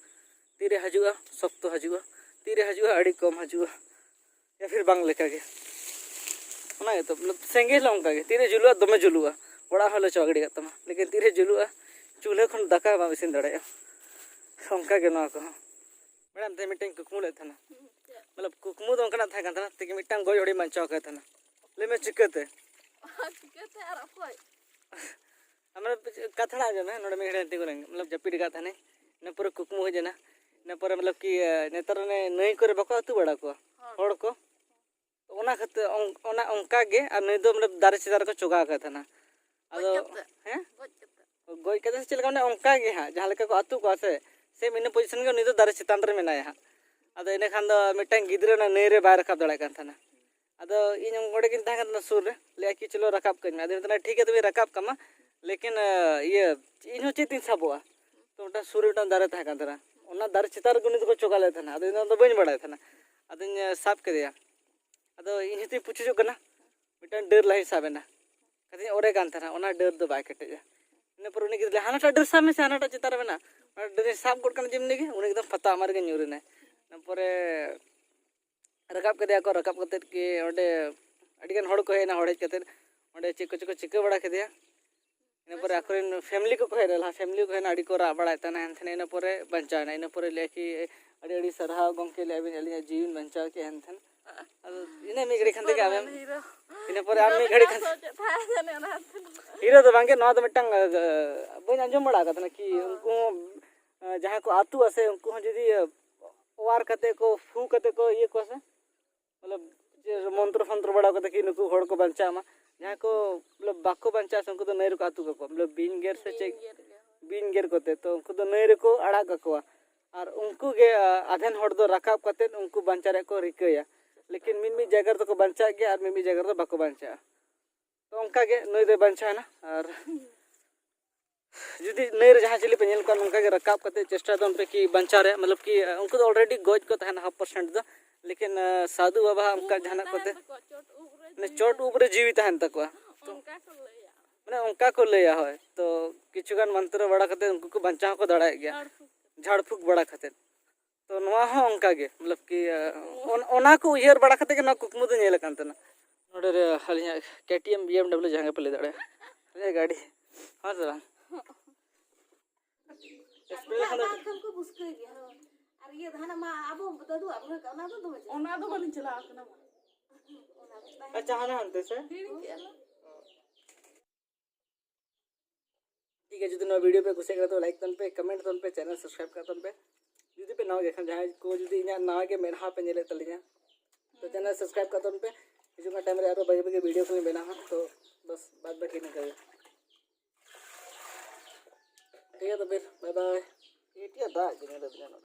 ᱛᱤᱨᱮ ᱦᱤᱡᱩᱜᱼᱟ, ᱥᱚᱠᱛᱚ ᱦᱤᱡᱩᱜᱼᱟ, ᱛᱤᱨᱮ ᱦᱤᱡᱩᱜᱼᱟ, ᱟᱹᱰᱤ ᱠᱚᱢ ᱦᱤᱡᱩᱜᱼᱟ, ᱭᱟ ᱯᱷᱤᱨ ᱵᱟᱝ ᱞᱮᱠᱟ ᱜᱮ᱾ ᱚᱱᱟ ᱜᱮᱛᱚ, ᱢᱚᱛᱞᱚᱵ ᱥᱮᱸᱜᱮᱞ ᱦᱚᱸ ᱚᱱᱠᱟ ᱜᱮ, ᱛᱤᱨᱮ ᱡᱩᱞᱩᱜᱼᱟ, ᱫᱚᱢᱮ ᱡᱩᱞᱩᱜᱼᱟ, ᱚᱲᱟᱜ ᱦᱚᱸ ᱞᱚ ᱪᱟᱵᱟ ᱜᱤᱰᱤ ᱠᱟᱜ ᱛᱟᱢᱟ, ᱞᱮᱠᱤᱱ ᱛᱤᱨᱮ ᱡᱩᱞᱩᱜᱼᱟ, ᱪᱩᱞᱦᱟᱹ ᱠᱷᱚᱱ ᱫᱟᱠᱟ ᱵᱟᱢ ᱤᱥᱤᱱ ᱫᱟᱲᱮᱭᱟᱜᱼᱟ᱾ ᱚᱱᱠᱟ ᱜᱮ ᱱᱚᱣᱟ ᱠᱚᱦᱚᱸ᱾ ᱢᱮᱰᱟᱢ, ᱛᱮᱦᱮᱧ ᱢᱤᱫᱴᱮᱱ ᱠᱩᱠᱢᱩ ᱞᱮᱫ ᱛᱟᱦᱮᱱᱟ, ᱢᱚᱛᱞᱚᱵ ᱠᱩᱠᱢᱩ ᱫᱚ ᱚᱱᱠᱟᱱᱟᱜ ᱛᱟᱦᱮᱸ ᱠᱟᱱ ᱛᱟᱦᱮᱱᱟ, ᱛᱮᱜᱮ ᱢᱤᱫᱴᱟᱝ ᱜᱚᱡ ᱦᱚᱲᱤᱧ ᱵᱟᱧᱪᱟᱣ ᱠᱟᱭ ᱛᱟᱦᱮᱱᱟ᱾ ᱞᱟᱹᱭ ᱢᱮ ᱪᱤᱠᱟᱹᱛᱮ? ᱪᱤᱠᱟᱹᱛᱮ ᱟᱨ ᱚᱠᱚᱭ? ᱟᱢ ᱠᱟᱛᱷᱟ ᱟᱸᱡᱚᱢ ᱢᱮ, ᱱᱚᱰᱮ ᱢᱤᱫ ᱦᱚᱲ ᱛᱤᱸᱜᱩ ᱞᱮᱱ, ᱢᱚᱛᱞᱚᱵ ᱡᱟᱹᱯᱤᱫ ᱟᱠᱟᱫ ᱛᱟᱦᱮᱱᱟᱹᱧ, ᱤᱱᱟᱹ ᱯᱚᱨᱮ ᱠᱩᱠᱢᱩ ᱦᱮᱡ ᱮᱱᱟ, ᱤᱱᱟᱹ ᱯᱚᱨᱮ ᱢᱚᱛᱞᱚᱵ ᱠᱤ, ᱮ, ᱱᱮᱛᱟᱨ ᱚᱱᱮ ᱱᱟᱹᱭ ᱠᱚᱨᱮ ᱵᱟᱠᱚ ᱟᱹᱛᱩ ᱵᱟᱲᱟ ᱠᱚᱣᱟ ᱦᱚᱲ ᱠᱚ, ᱚᱱᱟ ᱠᱷᱟᱹᱛᱤᱨ ᱚᱱ-, ᱚᱱᱟ ᱚᱱᱠᱟ ᱜᱮ, ᱟᱨ ᱱᱩᱭ ᱫᱚ ᱢᱚᱛᱞᱚᱵ ᱫᱟᱨᱮ ᱪᱮᱛᱟᱱ ᱨᱮᱠᱚ ᱪᱚᱜᱟᱣ ᱟᱠᱟᱫ ᱛᱟᱦᱮᱱᱟ᱾ ᱟᱫᱚ ᱠᱟᱛᱮ᱾ ᱦᱮᱸ? ᱜᱚᱡ ᱠᱟᱛᱮ᱾ ᱜᱚᱡ ᱠᱟᱛᱮ ᱥᱮ ᱪᱮᱫ ᱞᱮᱠᱟ, ᱢᱟᱱᱮ ᱚᱱᱠᱟ ᱜᱮ ᱦᱟᱸᱜ, ᱡᱟᱦᱟᱸ ᱞᱮᱠᱟ ᱠᱚ ᱟᱹᱛᱩ ᱠᱚᱣᱟ ᱥᱮ, ᱥᱮᱢ ᱤᱱᱟᱹ ᱯᱚᱡᱤᱥᱚᱱ ᱜᱮ ᱩᱱᱤ ᱫᱚ ᱫᱟᱨᱮ ᱪᱮᱛᱟᱱ ᱨᱮ ᱢᱮᱱᱟᱭᱟ ᱦᱟᱸᱜ᱾ ᱟᱫᱚ ᱤᱱᱟᱹ ᱠᱷᱟᱱ ᱫᱚ ᱢᱤᱫᱴᱟᱝ ᱜᱤᱫᱽᱨᱟᱹ ᱚᱱᱟ ᱱᱟᱹᱭ ᱨᱮ ᱵᱟᱭ ᱨᱟᱠᱟᱵ ᱫᱟᱲᱮᱭᱟᱜ ᱠᱟᱱ ᱛᱟᱦᱮᱱᱟ᱾ ᱟᱫᱚ ᱤᱧ ᱚᱸᱰᱮ ᱜᱤᱧ ᱛᱟᱦᱮᱸ ᱠᱟᱱ ᱛᱟᱦᱮᱱᱟ ᱥᱩᱨ ᱨᱮ, ᱞᱟᱹᱭᱟ ᱠᱤ, "ᱪᱚᱞᱚ ᱨᱟᱠᱟᱵ ᱠᱟᱹᱧ ᱢᱮ᱾" ᱟᱫᱚ ᱢᱮᱛᱟᱭ ᱠᱟᱱᱟ, "ᱴᱷᱤᱠ ᱜᱮᱭᱟ, ᱛᱚᱵᱮ ᱨᱟᱠᱟᱵ ᱠᱟᱢᱟ, ᱞᱮᱠᱤᱱ, ᱤᱭᱟᱹ, ᱤᱧ ᱦᱚᱸ ᱪᱮᱫ ᱛᱤᱧ ᱥᱟᱵᱚᱜᱼᱟ?" ᱛᱚ ᱢᱤᱫᱴᱟᱝ ᱥᱩᱨ ᱨᱮ ᱢᱤᱫᱴᱟᱝ ᱫᱟᱨᱮ ᱛᱟᱦᱮᱸ ᱠᱟᱱ ᱛᱟᱦᱮᱱᱟ, ᱚᱱᱟ ᱫᱟᱨᱮ ᱪᱮᱛᱟᱱ ᱨᱮᱜᱮ ᱩᱱᱤ ᱫᱚᱠᱚ ᱪᱚᱜᱟ ᱞᱮᱫ ᱛᱟᱦᱮᱱᱟ᱾ ᱟᱫᱚ ᱤᱧ ᱫᱚ ᱵᱟᱹᱧ ᱵᱟᱲᱟᱭ ᱛᱟᱦᱮᱱᱟ᱾ ᱟᱫᱚᱧ ᱥᱟᱵ ᱠᱮᱫᱮᱭᱟ᱾ ᱟᱫᱚ ᱤᱧ ᱦᱚᱸᱛᱚᱧ ᱯᱩᱪᱩᱡᱚᱜ ᱠᱟᱱᱟ, ᱢᱤᱫᱴᱟᱝ ᱰᱟᱹᱨ ᱞᱟᱦᱟᱧ ᱥᱟᱵ ᱮᱱᱟ, ᱠᱟᱛᱮᱧ ᱚᱨᱮ ᱠᱟᱱ ᱛᱟᱦᱮᱱᱟ, ᱚᱱᱟ ᱰᱟᱹᱨ ᱫᱚ ᱵᱟᱭ ᱠᱮᱴᱮᱡᱟ᱾ ᱤᱱᱟᱹ ᱯᱚᱨᱮ ᱩᱱᱤ ᱜᱤᱫᱽᱨᱟᱹ ᱞᱟᱹᱭᱟ, "ᱦᱟᱱᱟᱴᱟᱜ ᱰᱟᱹᱨ ᱥᱟᱵ ᱢᱮᱥᱮ, ᱦᱟᱱᱟᱴᱟᱜ ᱪᱮᱛᱟᱱ ᱨᱮ ᱢᱮᱱᱟᱜᱼᱟ᱾" ᱚᱱᱟ ᱰᱟᱹᱨᱤᱧ ᱥᱟᱵ ᱜᱚᱫ ᱠᱟᱱᱟ ᱡᱮᱢᱱᱤ ᱜᱮ, ᱩᱱᱤ ᱮᱠᱫᱚᱢ ᱯᱷᱟᱛᱟ ᱢᱟᱨ ᱜᱮ ᱧᱩᱨ ᱮᱱᱟᱭ᱾ ᱤᱱᱟᱹ ᱯᱚᱨᱮ ᱨᱟᱠᱟᱵ ᱠᱮᱫᱮᱭᱟ ᱠᱚ, ᱨᱟᱠᱟᱵ ᱠᱟᱛᱮᱫ ᱠᱤ ᱚᱸᱰᱮ ᱟᱹᱰᱤᱜᱟᱱ ᱦᱚᱲ ᱠᱚ ᱦᱮᱡ ᱮᱱᱟ, ᱦᱚᱲ ᱦᱮᱡ ᱠᱟᱛᱮᱫ ᱚᱸᱰᱮ ᱪᱮᱫ ᱠᱚᱪᱚ ᱠᱚ ᱪᱤᱠᱟᱹ ᱵᱟᱲᱟ ᱠᱮᱫᱮᱭᱟ᱾ ᱤᱱᱟᱹ ᱯᱚᱨᱮ ᱟᱠᱚᱨᱮᱱ ᱯᱷᱮᱢᱤᱞᱤ ᱠᱚᱠᱚ ᱦᱮᱡ ᱞᱮᱱᱟ, ᱯᱷᱮᱢᱤᱞᱤ ᱠᱚ ᱦᱮᱡ ᱮᱱᱟ, ᱟᱹᱰᱤ ᱠᱚ ᱨᱟᱜ ᱵᱟᱲᱟᱭᱮᱫ ᱛᱟᱦᱮᱱᱟ ᱦᱮᱱ ᱛᱷᱮᱱ᱾ ᱤᱱᱟᱹ ᱯᱚᱨᱮ ᱵᱟᱧᱪᱟᱣ ᱮᱱᱟ᱾ ᱤᱱᱟᱹ ᱯᱚᱨᱮ ᱞᱟᱹᱭᱟ ᱠᱤ, "ᱟᱹᱰᱤ ᱟᱹᱰᱤ ᱥᱟᱨᱦᱟᱣ ᱜᱚᱢᱠᱮ, ᱞᱟᱹᱭ ᱟᱹᱵᱤᱱ ᱟᱹᱞᱤᱧᱟᱜ ᱡᱤᱣᱤ ᱵᱤᱱ ᱵᱟᱧᱪᱟᱣ ᱠᱮᱫᱼᱟ" ᱦᱮᱱ ᱛᱷᱮᱱ᱾ ᱟᱫᱚ ᱤᱱᱟᱹ ᱢᱤᱫ ᱜᱷᱟᱹᱲᱤ ᱠᱷᱟᱱ ᱛᱮᱜᱮ ᱟᱢᱮᱢ, ᱦᱤᱨᱳ᱾ ᱤᱱᱟᱹ ᱯᱚᱨᱮ ᱟᱢ ᱢᱤᱫ ᱜᱷᱟᱹᱲᱤ ᱠᱷᱟᱱ, ᱦᱤᱨᱳ ᱫᱚ ᱪᱮᱫ ᱛᱟᱦᱮᱸ ᱠᱟᱱᱟ ᱚᱱᱟ ᱫᱚ? ᱦᱤᱨᱳ ᱫᱚ ᱵᱟᱝᱜᱮ, ᱱᱚᱣᱟ ᱫᱚ ᱢᱤᱫᱴᱟᱝ, ᱟᱸ, ᱵᱟᱹᱧ ᱟᱸᱡᱚᱢ ᱵᱟᱲᱟ ᱟᱠᱟᱫ ᱛᱟᱦᱮᱱᱟ ᱠᱤ ᱦᱚᱸ᱾ ᱩᱱᱠᱩ ᱦᱚᱸ, ᱟᱸ, ᱡᱟᱦᱟᱸᱭ ᱠᱚ ᱟᱹᱛᱩᱜᱼᱟ ᱥᱮ, ᱩᱱᱠᱩ ᱦᱚᱸ ᱡᱩᱫᱤ, ᱟᱸ, ᱚᱣᱟᱨ ᱠᱟᱛᱮ ᱠᱚ, ᱯᱷᱩ ᱠᱟᱛᱮ ᱠᱚ ᱤᱭᱟᱹ ᱠᱚᱣᱟ ᱥᱮ, ᱢᱚᱛᱞᱚᱵ, ᱡᱮ ᱢᱚᱱᱛᱨᱚ ᱯᱷᱚᱱᱛᱨᱚ ᱵᱟᱲᱟ ᱠᱟᱛᱮ ᱠᱤ ᱱᱩᱠᱩ ᱦᱚᱲ ᱠᱚ ᱵᱟᱧᱪᱟᱜ ᱢᱟ᱾ ᱡᱟᱦᱟᱸᱭ ᱠᱚ, ᱢᱚᱛᱞᱚᱵ, ᱵᱟᱠᱚ ᱵᱟᱧᱪᱟᱜᱼᱟ ᱥᱮ, ᱩᱱᱠᱩ ᱫᱚ ᱱᱟᱹᱭ ᱨᱮᱠᱚ ᱟᱹᱛᱩ ᱠᱟᱠᱚᱣᱟ, ᱢᱚᱛᱞᱚᱵ, ᱵᱤᱧ ᱜᱮᱨ ᱥᱮ ᱪᱮᱫ, ᱵᱤᱧ ᱜᱮᱨ ᱠᱚᱛᱮ, ᱛᱚ ᱩᱱᱠᱩ ᱫᱚ ᱱᱟᱹᱭ ᱨᱮᱠᱚ ᱟᱲᱟᱜ ᱠᱟᱠᱚᱣᱟ᱾ ᱟᱨ ᱩᱱᱠᱩ ᱜᱮ, ᱟ, ᱟᱫᱷᱮᱱ ᱦᱚᱲ ᱫᱚ ᱨᱟᱠᱟᱵ ᱠᱟᱛᱮ ᱩᱱᱠᱩ ᱵᱟᱧᱪᱟᱣ ᱨᱮᱭᱟᱜ ᱠᱚ ᱨᱤᱠᱟᱹᱭᱟ᱾ ᱞᱮᱠᱤᱱ ᱢᱤᱫ ᱢᱤᱫ ᱡᱟᱭᱜᱟ ᱨᱮᱫᱚ ᱠᱚ ᱵᱟᱧᱪᱟᱜ ᱜᱮᱭᱟ ᱟᱨ ᱢᱤᱫ ᱢᱤᱫ ᱡᱟᱭᱜᱟ ᱨᱮᱫᱚ ᱵᱟᱠᱚ ᱵᱟᱧᱪᱟᱜᱼᱟ᱾ ᱛᱚ ᱚᱱᱠᱟ ᱜᱮ ᱱᱩᱭ ᱫᱚᱭ ᱵᱟᱧᱪᱟᱣ ᱮᱱᱟ᱾ ᱟᱨ ᱡᱩᱫᱤ ᱱᱟᱹᱭ ᱨᱮ ᱡᱟᱦᱟᱸ ᱪᱤᱞᱤ ᱯᱮ ᱧᱮᱞ ᱠᱚᱣᱟ, ᱱᱚᱝᱠᱟ ᱜᱮ ᱨᱟᱠᱟᱵ ᱠᱟᱛᱮ ᱪᱮᱥᱴᱟᱭ ᱛᱟᱵᱚᱱ ᱯᱮ ᱠᱤ ᱵᱟᱧᱪᱟᱣ ᱨᱮᱭᱟᱜ, ᱢᱚᱛᱞᱚᱵ ᱠᱤ, ᱩᱱᱠᱩ ᱫᱚ already ᱜᱚᱡ ᱠᱚ ᱛᱟᱦᱮᱱᱟ half percent ᱫᱚ, ᱞᱮᱠᱤᱱ, ᱟᱸ, ᱥᱟᱫᱷᱩ ᱵᱟᱵᱟ ᱦᱟᱜ ᱚᱱᱠᱟ ᱡᱟᱦᱟᱱᱟᱜ ᱠᱚᱛᱮ, ᱛᱟᱦᱮᱱ ᱛᱟᱠᱚᱣᱟ, ᱪᱚᱴ ᱩᱵ ᱨᱮ ᱢᱟᱱᱮ ᱡᱤᱣᱤ ᱪᱚᱴ ᱩᱵ ᱨᱮ ᱡᱤᱣᱤ ᱛᱟᱦᱮᱱ ᱛᱟᱠᱚᱣᱟ᱾ ᱚᱱᱠᱟ ᱠᱚ ᱞᱟᱹᱭᱟ᱾ ᱢᱟᱱᱮ ᱚᱱᱠᱟ ᱠᱚ ᱞᱟᱹᱭᱟ, ᱦᱳᱭ᱾ ᱛᱚ ᱠᱤᱪᱷᱩ ᱜᱟᱱ ᱢᱚᱱᱛᱨᱚ ᱵᱟᱲᱟ ᱠᱟᱛᱮ ᱩᱱᱠᱩ ᱠᱚ ᱵᱟᱧᱪᱟᱣ ᱦᱚᱸᱠᱚ ᱫᱟᱲᱮᱭᱟᱜ ᱜᱮᱭᱟ᱾ ᱡᱷᱟᱲ ᱯᱷᱩᱸᱠ᱾ ᱡᱷᱟᱲ ᱯᱷᱩᱸᱠ ᱵᱟᱲᱟ ᱠᱟᱛᱮ᱾ ᱛᱚ ᱱᱚᱣᱟ ᱦᱚᱸ ᱚᱱᱠᱟ ᱜᱮ, ᱢᱚᱛᱞᱚᱵ ᱠᱤ, ᱟᱸ, ᱚᱱ-, ᱚᱱᱟ ᱠᱚ ᱩᱭᱦᱟᱹᱨ ᱵᱟᱲᱟ ᱠᱟᱛᱮ ᱜᱮ ᱱᱚᱣᱟ ᱠᱩᱠᱢᱩ ᱫᱚ ᱧᱮᱞ ᱟᱠᱟᱱ ᱛᱟᱦᱮᱱᱟ᱾ ᱱᱚᱰᱮ ᱨᱮ ᱟᱹᱞᱤᱧᱟᱜ ᱠᱮ T M, B M W ᱡᱟᱦᱟᱸ ᱜᱮᱯᱮ ᱞᱟᱹᱭ ᱫᱟᱲᱮᱭᱟᱜᱼᱟ, ᱟᱹᱞᱤᱧᱟᱜ ᱜᱟᱹᱰᱤ, ᱦᱮᱸ ᱥᱮ ᱵᱟᱝ? ᱮᱠᱥᱯᱞᱮᱱ ᱞᱮᱠᱷᱟᱱ ᱫᱚ ᱵᱟᱝ ᱠᱷᱟᱱ ᱠᱚ ᱵᱩᱥᱠᱟᱹᱭ ᱜᱮᱭᱟ᱾ ᱦᱳᱭ᱾ ᱟᱨ ᱤᱭᱟᱹ ᱫᱚ ᱦᱟᱱᱟ ᱢᱟ ᱟᱵᱚ ᱫᱟᱫᱩᱣᱟᱜ ᱵᱩᱲᱦᱟᱹ ᱠᱟᱜ, ᱚᱱᱟ ᱫᱚ ᱫᱚᱢᱮ ᱪᱮᱦᱨᱟ᱾ ᱚᱱᱟ ᱫᱚ ᱵᱟᱹᱞᱤᱧ ᱪᱟᱞᱟᱣ ᱠᱟᱱᱟ ᱢᱟ᱾ ᱚᱱᱟ ᱫᱚ ᱛᱟᱦᱮᱸ ᱟᱪᱪᱷᱟ, ᱦᱟᱱᱟ ᱦᱟᱱᱛᱮ ᱥᱮ? ᱦᱤᱲᱤᱧ ᱠᱮᱜᱼᱟ ᱞᱮ᱾ ᱴᱷᱤᱠ ᱜᱮᱭᱟ, ᱡᱩᱫᱤ ᱱᱚᱣᱟ ᱵᱷᱤᱰᱤᱭᱳ ᱯᱮ ᱠᱩᱥᱤᱭᱟᱜ ᱠᱟᱱᱟ ᱛᱚ ᱞᱟᱭᱤᱠ ᱛᱟᱵᱚᱱ ᱯᱮ, ᱠᱚᱢᱮᱱᱴ ᱛᱟᱵᱚᱱ ᱯᱮ, ᱪᱮᱱᱮᱞ ᱥᱟᱵᱥᱠᱨᱟᱭᱤᱵ ᱠᱟᱜ ᱛᱟᱵᱚᱱ ᱯᱮ᱾ ᱡᱩᱫᱤ ᱯᱮ ᱱᱟᱣᱟ ᱜᱮᱭᱟ ᱠᱷᱟᱱ, ᱡᱟᱦᱟᱸᱭ ᱠᱚ ᱡᱩᱫᱤ ᱤᱧᱟᱹᱜ ᱱᱟᱣᱟ ᱜᱮ ᱢᱮᱫᱦᱟ ᱯᱮ ᱧᱮᱞᱮᱫ ᱛᱟᱹᱞᱤᱧᱟ, ᱛᱚ ᱪᱮᱱᱮᱞ ᱥᱟᱵᱥᱠᱨᱟᱭᱤᱵ ᱠᱟᱜ ᱛᱟᱵᱚᱱ ᱯᱮ᱾ ᱦᱤᱡᱩᱜ ᱠᱟᱱ ᱴᱟᱭᱤᱢ ᱨᱮ ᱟᱨᱚ ᱵᱷᱟᱜᱮ ᱵᱷᱟᱜᱮ ᱵᱷᱤᱰᱤᱭᱳ ᱠᱚᱞᱤᱧ ᱵᱮᱱᱟᱣᱟ᱾ ᱛᱚ ᱵᱟᱥ, ᱵᱟᱫ ᱵᱟᱹᱠᱤ ᱱᱤᱝᱠᱟᱹ ᱜᱮ᱾ ᱴᱷᱤᱠ ᱜᱮᱭᱟ ᱛᱚᱵᱮ, ᱵᱟᱭ ᱵᱟᱭ᱾ ᱮᱴᱤᱭᱟ ᱫᱟᱜ ᱜᱮ ᱧᱮᱞᱮᱫ ᱧᱮᱞᱚᱜ᱾